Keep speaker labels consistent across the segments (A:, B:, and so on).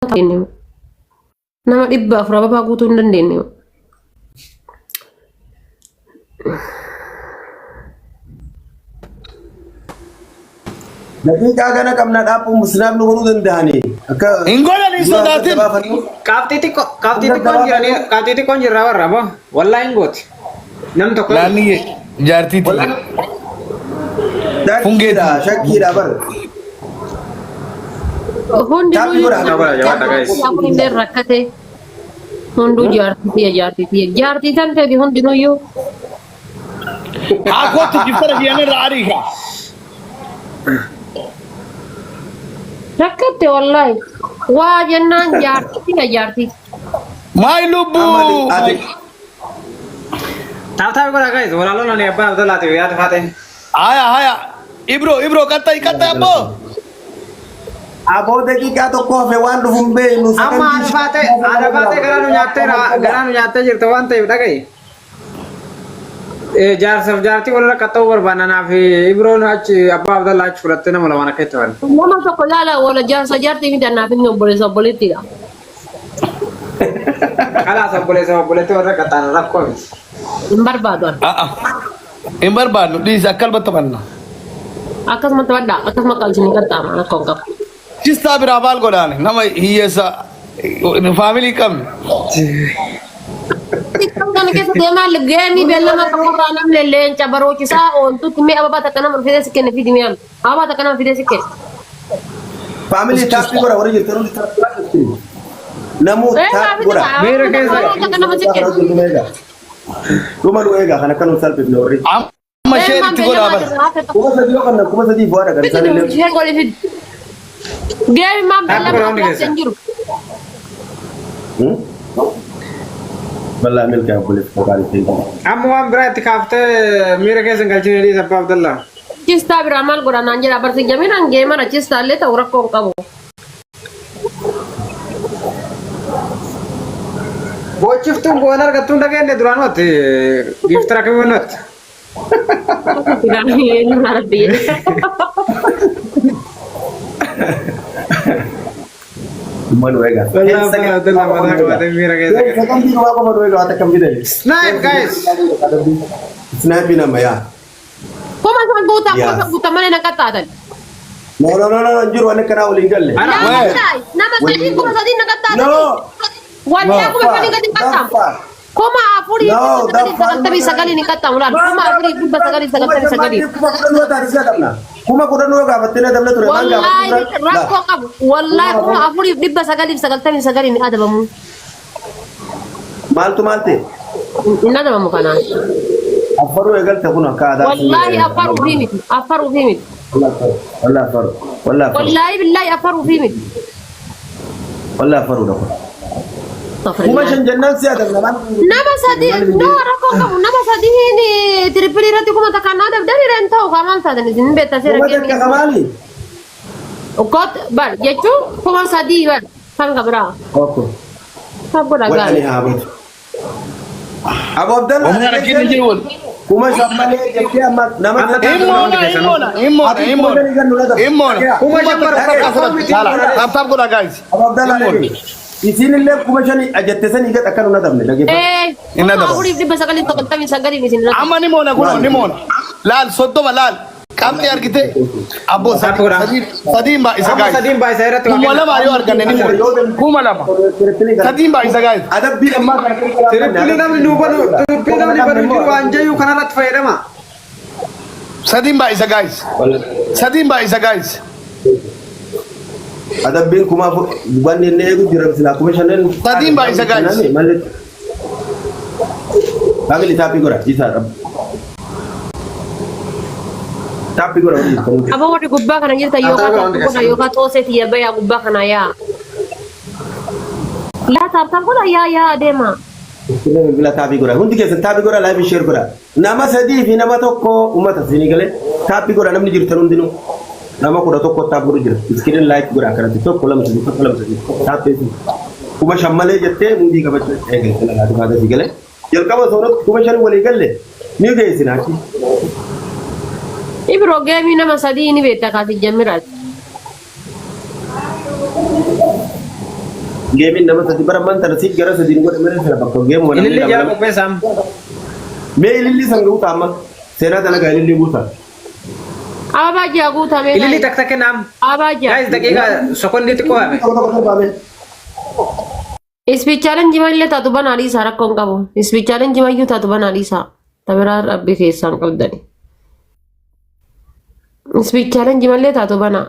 A: Dandeenye. Nama 400 ababaa guutuu hin dandeenye.
B: Daqiiqaa kana qabna dhaabbuun musliim nu godhuu danda'anii. Akka
C: Hin godhan hin sodaatin.
D: Qabxii xiqqoo qabxii xiqqoon jiranii qabxii xiqqoon jirra warra boo wallaahi hin gooti. Nam tokko
C: Laanni jaartii tiyya.
B: Shakkiidha shakkiidha bar.
A: Hundinuu
B: Taapii godhaa.
D: Godhaa, jabaadha, guys.
A: Hundee rakkate. Hunduu jaartii tiyya jaartii tiyya. Jaartii tan ta'e hundinuyyuu.
C: Haa kootu giftara kiyyan irraa ariika.
A: Rakkatte wallaahi. Waa jennaan jaartii tiyya jaartii.
C: Maay lubbuu.
B: Ati
D: Taap taap godhaa guys walaaloon ani abbaa Abdallaatiif yaada faate.
C: Haya haya. Ibro Ibro qaxxayi qaxxayi abboo.
B: Aboo daqiiqaa tokko hafe waan dhufu hin beeknu.
D: Amma haadha faate haadha faate garaa nu nyaattee garaa nu nyaattee jirta waan ta'eef dhaga'i. Jaarsaaf jaartii walirra qaxxa'uu barbaanna naaf Ibroon achi abbaa Abdallaa achi fudhattee nama lamaan akka itti faana.
A: Nama tokko laala wala jaarsa jaartii miti annaaf inni obboleessa obboleettiidha.
D: Kalaas obboleessa obboleettii warra qaxxaana rakkoo miti.
A: Hin barbaadu ani.
C: Hin barbaadnu dhiisi akka albatti taphanna.
A: Akkasuma taphadhaa akkasuma qalsini qaxxaama rakkoo hin qabu.
C: Chistaa biraa maal godhaani nama hiyyeessa faamilii qabne.
A: Xiqqoo kana keessa deemaa geemii beellama tokkorraa namni leenca baroochisaa ooltutti mi'a ababaa takka nama fidee si kenne fidi mi'a ababaa takka nama fidee si kenne.
B: Faamilii taappii godha warri jirtan hundi taappii godha. Namuu
A: Ee
B: taappii
A: maa
B: godha.
A: fidi
D: Miira keessa-
A: ababaa takka nama si kenne.
B: Dhuma nu eegaa kan akka nu salphifne warri.
C: Amma isheen itti godhaa bara.
B: 3000 yoo kanna 3000 bu'aadha kan isaan illee.
A: Isheen godhi fidi. Geemii maan
D: Taappii godha
A: beellama
D: hundi
A: tokko
D: keessa.
A: hin jiru.
B: Balaa milkaa obboleessa maqaan ittiin qabu.
D: Amma waan biraa itti kaaftee miira keessa hin galchine dhiisa abbaa Abdallaa.
A: Chistaa biraa maal godha naan jedha barsi jaminaan geemara chistaa illee ta'u rakkoo hin qabu.
D: Boochiftuun bu'aan argattuun dhageenye duraan watti giftira kamiin watti.
A: Rabbi jedhe.
B: Dhuma nu eegaa.
D: Walaa abbaa Abdallaa mataa qabatee miira keessa gale.
B: Sagantii dhumaa qofa nu eegaa waan akkam fidani.
D: Snipe guys!
B: Snipe nama yaa.
A: Kuma san guutaa kuma
B: Yes.
A: san guutaa malee na qaxxaatan.
B: No no no no hin jiru waan akkanaa waliin galle.
D: Ana-
A: Nama
C: Wee.
A: sadii nama sadii 3000 na qaxxaatan.
B: No.
A: Waldaa 5000 gadi hin qaxxaamu. Kuma afurii
B: No,
A: 999 hin qaxxaamu laal. 4999.
B: 10,000 yoo taate si adabna. 10,000 yoo gaafattee na adabna ture. Maal
A: Wallaahi
B: gaafattee
A: rakkoo qabu. Wallaahi 4999 hin adabamu.
B: Maaltu maal ta'e?
A: Hin adabamu kanaan.
B: Affaruu eegalte kun akka aadaa.
A: Wallaahi affaruu fi miti. Affaruu fi miti.
B: Wallaahi affaru. Wallaahi affaru.
A: Wallaahi billaahi affaruu fi miti.
B: Wallaahi affaruudha kun. 5000 jennaan si adabna maal?
A: Nama sadii no rakkoo qabu nama sadiin tirippilii irratti 1000 naa dabdanii reen ta'u kaa maal taatan isin beektaa seera
B: 1000 kamaali?
A: Ukkoot bar jechuun 3000 bar kan kabiraa.
B: Okay.
A: Kan godha
B: Wadhani
A: gaarii.
B: haa batu. Abu Abdallah.
C: Humna rakkinni jiru wal.
B: 5000 malee jettee amma nama
C: Himmoona himmoona himmoona himmoona himmoona.
D: 5000 bara
C: Takka fudhatu. Laala tap tap godhaa guys.
B: Abu Abdallah dhage. Isiin illee 5000 jettee sanii gad akka nu nadabne dhageeffadhu.
A: Ee
C: Hin
A: kuma
C: adabamu.
A: afuriif dhibba sagalii sagaltamii sagaliin isin irratti.
C: Amma ni moona kunoo ni moona. Laal 30 laal. Qabxii argite abboo
D: Tap godhaa.
C: sadii sadiin baay'isa
D: Amma
C: guys.
D: sadiin baay'isaa irratti waa
C: 2000 yoo arganne ni moona. 2000. Sadiin baay'isa guys.
B: Adabbii ammaa kana
D: Tirippilii namni nuu banu tirippilii namni banu jiru waan jayyuu kanarratti fayyadama.
C: Sadiin baay'isa guys. Sadiin baay'isa guys.
B: Adabbiin 4000 wanni inni eegu jira silaa 5000.
C: Sadiin baay'isa guys.
B: Family taappii godha isaa dhabu. Taappii godha waliin kan
A: Aboo warri gubbaa kana jirtan yookaan
D: Tap godha
A: tap godha yookaan xoosee tiyya bayaa gubbaa kana yaa. Yaa tap tap godha yaa yaa adeema.
B: Bilbila taappii godha. Hundi keessan taappii godha live share godha. Nama sadii fi nama tokko uummata isinii galee taappii godha namni jirtan hundinuu. Nama 11 tap godhu jira. Iskiriin like godha akkanatti tokko lama sadii tokko lama sadii taappii 5000 malee jettee mudii qabachuu eegalte lalaatu haadha sii galee. Jalqaba soorratti 5000 walii galle ni geessina achi.
A: Ibro geemii nama sadii ni beekta kaasi jammiraati.
B: Geemiin nama sadi bara man tana si gara sadiin godhe malee sana bakka geemu namni
D: Ililli
B: lama
D: jala
B: lama.
D: qopheessaam.
B: Mee ililli san guutaa amma seenaa dalagaa ililli guutaa.
A: Ababaa ji'a guutamee.
D: Ililli takka takka naam.
A: Ababaa ji'a.
D: Guys daqiiqaa sekoondii xiqqoo hafe.
B: Tokko tokko torbaame.
A: Ispichaaleen jimallee taatu banaa dhiisaa rakkoo hin qabu. Ispichaaleen jimayyuu taatu banaa dhiisaa. Tabiraa rabbi keessaan qabdani. Ispichaaleen jimallee taatu banaa.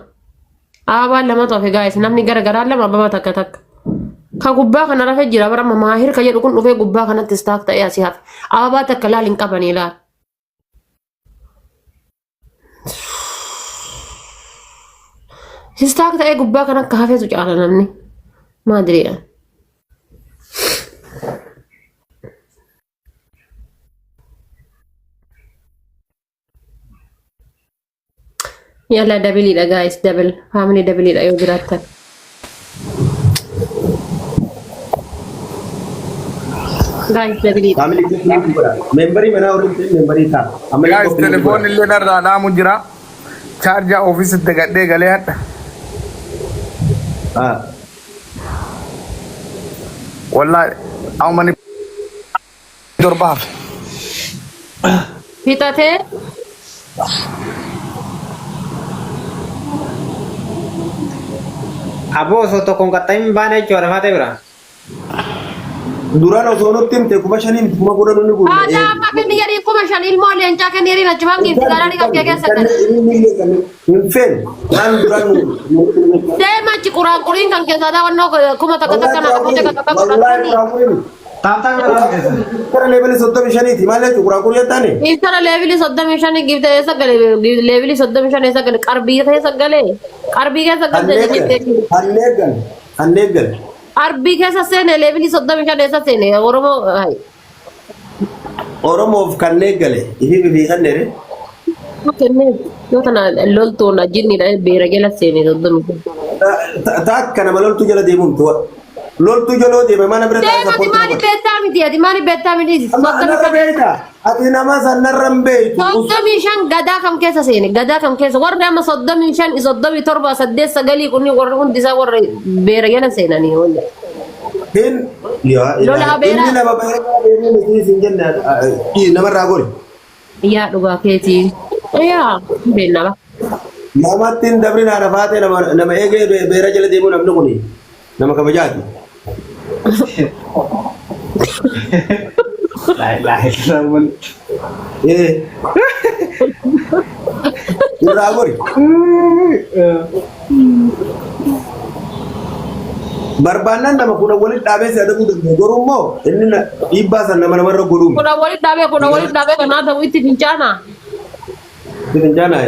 A: Ababaan lamatu hafe gaa'is namni gara garaa lama ababa takka takka. Ka gubbaa kana rafe jira bara maahir ka jedhu kun dhufee gubbaa kanatti istaaf ta'ee asii hafe. Ababaa takka laal hin qabanii laal. Istaaf ta'ee gubbaa kana akka hafetu caala namni. Maadiriidha. Yalla dabiliidha guys double family dabiliidha yoo jiraattan. Guys dabiliidha.
B: Family koppii godha. Membarii manaa warri hin ta'in membarii ta'a. Amma
C: Guys,
B: koppii godha.
C: telefoonni illee narraa dhaamu jira. Chaarjaa ofiisitti gadhee galee hadha.
B: Ah.
C: Wallaahi, amma ni torba hafe.
A: Fixatee
D: Aboo osoo tokkoon qaxxamin baane jechuudha faatee bira.
B: Duraan osoo nutti himte 5,000 miti 10,000 ni guurna.
A: Haadha amma kenni jedhii 5,000 ilmoo leencaa kenni jedhii achumaan giifti gaalaa kan kee keessa gale.
B: Hin feenu. Waan duraan nu
A: Deema achi quraan quriin kan keessaa daawwannoo kuma takka takka naa qabu takka takka
B: Wallaahi
A: kudhan.
B: quraan qurii miti.
D: Taaptaa godhaa keessa.
B: Kara leebilii 35ti maal jechuun quraan qurii jettaani?
A: Giiftara leebilii 35 giifta eessa gale leebilii 35 eessa gale qarbii keessa gale qarbii keessa galte jettee.
B: Hannee gale. Hannee gale.
A: Qarbii keessa seene leebilii 35 eessa seene Oromoo hayi.
B: Oromoof kanneen gale ifii bifii kanneen
A: Kennee yoo tana loltuun ajjinniidha beera jala seene 35.
B: Takka nama loltuu jala deemuun tuwa. Loltuu jaloo deeme mana bira taa'ee
A: Deema ati
B: sappoortii
A: maali
B: godha.
A: beektaa miti ati maali beektaa miti
B: Amma narra beekta. Ati nama san narra hin beektu.
A: 35 gadaa kam keessa seene gadaa kam keessa warri amma 35 37 8 9 kunni warri hundi isaa warri beera jala seenanii walli.
B: Hin yaa
A: Lola
B: ilaahi.
A: beeraa.
B: Inni nama beekaa deemee miti isin jenne namarraa gori.
A: Yaa dhugaa keetii. Yaa beennaba.
B: Namatti hin dabrin haadha faatee nama nama eegee beera jala deemuu namni kuni nama kabajaati.
D: Laa ilaaha illallah.
B: Ee. Irraa gori. Barbaannaan nama kudha walitti dhaabee si adabuu danda'u. Garuu immoo inni dhiibbaa san nama namarra godhuu miti.
A: Kudha walitti dhaabee kudha walitti dhaabee kanaa ta'u itti fincaana.
B: Itti fincaanaa?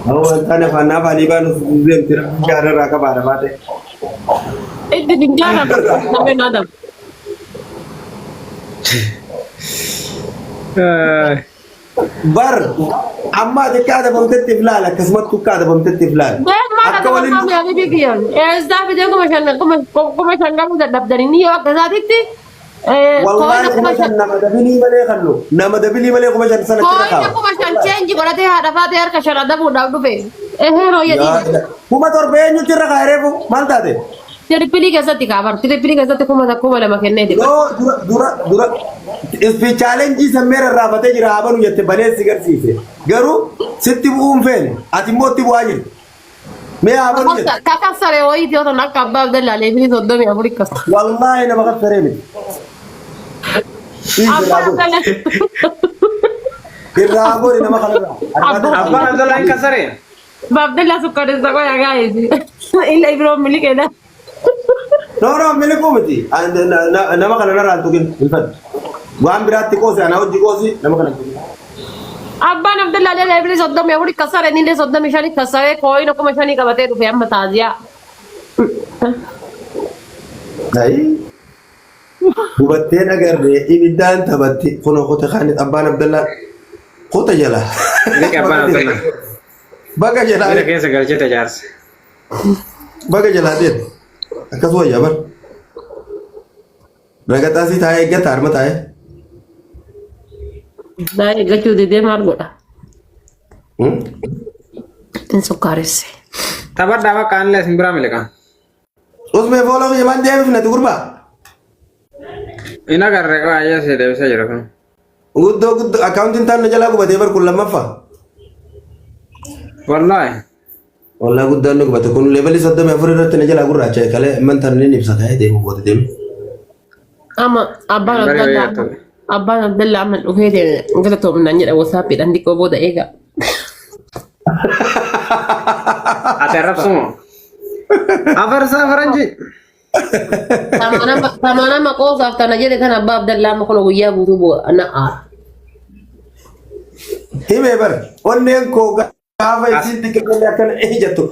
B: Amma wantaan afaan naaf alii baanu deemti rabbi gaararraa qabaadha baate.
A: Itti fincaana dhaabee naa ta'u.
B: Bar amma ati akka adabamtetti if laala akkasumatti akka adabamtetti if laala.
A: Maal
B: Akka waliin
A: adabamtaa habibi kiyyan. Eessaa fidee 5,000 qabuu dadhabdanii ni yoo akka isaatitti
B: Wallaahi
A: kooyina
B: kuma
A: kuma
B: shan
A: shan
B: nama dabilii malee kannu nama dabilii malee 5,000 sana cira
A: kooyina
B: kaa'u.
A: 5,000 cheenji godhatee haadha faatee harka shan adabuudhaaf dhufe. Ehee rooyyadii.
B: 7,000 eenyutti irra kaa'e reefu maal taate?
A: Tirippilii keessatti kaabar tirippilii keessatti 1,000 2,000 kenneeti.
B: Yoo dura dura dura ispi chaalenjii sammeera irraafatee jira haa banu jette banee si garsiise. Garuu sitti bu'uun feene ati immoo itti bu'aa jirti. Mee haa banu jette.
A: Kakassare wayiiti yoo ta'an akka abbaa Abdallaa leebilii 34 kasta.
B: Wallaahi nama kassaree miti. Irraa
A: Abbaan
B: gori.
A: Abdallaa.
B: Irraa gori nama kanarraa.
D: Abbaan Abdallaa hin kasaree?
A: Abbaa Abdallaa sukkaaressa qoya gaa'ees. Illa ibiroo miliqeedha.
B: No no miliquu miti. Nama kana narraa hin tuqin hin fedhu. Waan biraatti qoosi anaa hojii qoosi nama kana hin tuqin.
A: Abbaan Abdallaa illee leebilii 34 kassare inni illee 35 kassaree kooyina 5,000 qabatee dhufe amma taaziyaa.
B: Ayi. Gubattee agarree ibiddaan taphatti kunoo kote kaan abbaan Abdallaa kota jala.
D: Liqi abbaan Abdallaa.
B: Baga jalaa
D: Miira keessa galchite jaarsa.
B: Baga jalaa deema. Akkas wayyaa bar. Ragaxaa si taa'ee eeggata harma taa'ee.
A: Naa eeggachuu didee maal godha? Hin sukkaaresse.
D: Taphadhaa bakka anillee isin biraa miliqa.
B: Usmee follow kiyya maan deebifnati gurbaa.
D: Hin agarre baay'ee si deebisee jira kun.
B: Guddoo guddoo akkaawuntiin taan na jalaa gubatee bar kun lammaffaa.
D: Wallaahi.
B: Wallaa guddaan ni gubate kun levelii 34 irratti na jalaa gurraacha kalee mantaan ni ibsa ka'ee deemu booda deemu.
A: Amma abbaan
D: Bari
A: Abdallaa
D: wayyaa ta'e.
A: abbaan Abdallaa amma dhufee deeme galatoomnaan jedha WhatsAppiidhaan xiqqoo booda eega.
D: Ati arrabsumoo? Afarsaa faranjii.
A: Tamaanama qoosaaf tana jedhe tana abbaa Abdallaa amma kun guyyaa guutuu na aara.
B: Himee bar onneen koo gaafa isiin xiqqeellee akkana ee jettu